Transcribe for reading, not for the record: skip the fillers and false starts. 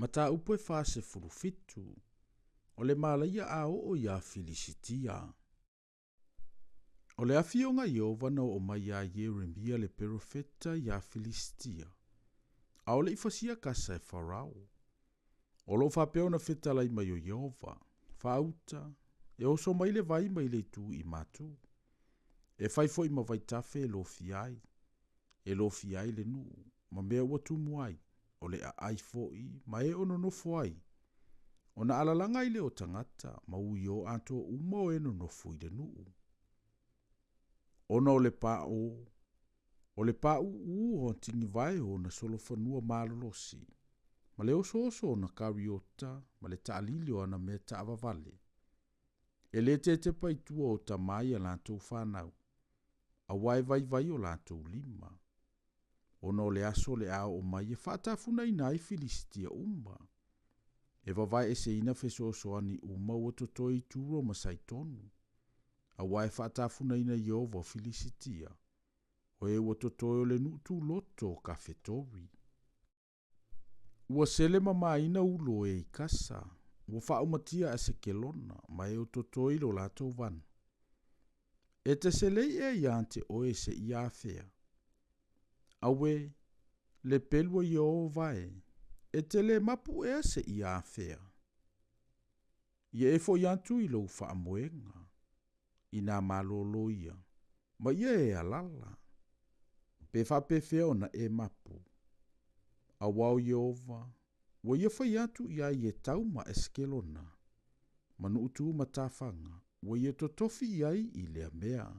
Mataupu e 47, o le malaia a oo iā Filisitia. O le afioga Ieova na oo mai iā Ieremia le perofeta iā Filisitia, a o le i fasia Kasa e Farao. O loo faapea ona fetalai mai o Ieova, faauta, e oso mai le vai mai le itu i matu. E fai foi ma vaitafe e lofia ai, e lofia ai le nuu, ma mea ua tumu ai, o le aai foi ma e o nonofo ai. Ona alalaga ai lea o tagata, ma uio atoa uma o e nonofo i le nuu. Ona o le pao, o le pauu o tigivae o ona solofanua malolosi, ma le osooso o ona kariota, ma le taalili o ana mea taavavale. E le tetepa i tua o tamā i a latou fanau, auā e vaivai o latou lima. Ona o le aso o le a oo mai e faatafunaina ai Filisitia uma. E vavaeeseina fesoasoani uma ua totoe i Turo ma Saitonu, auā e faatafunaina Ieova o Filisitia, o e ua totoe o le nuu tuloto o Kafetori. Ua sele mamaina ulo o e i Kasa, ua faaumatia Asekelona, ma e o totoe i lo latou vanu. E te selei ea iā te oe seia afea? Auē, le pelu a Ieova e, e te lē mapu ea seia afea? Ia e foʻi atu i lou faamoega, inā malōlō ia, ma ia e alala, pe faapefea ona e mapu. Auā o Ieova, ua ia fai atu i ai e tau ma Asekelona, ma nuu tumatafaga, ua ia totofi i ai i lea mea.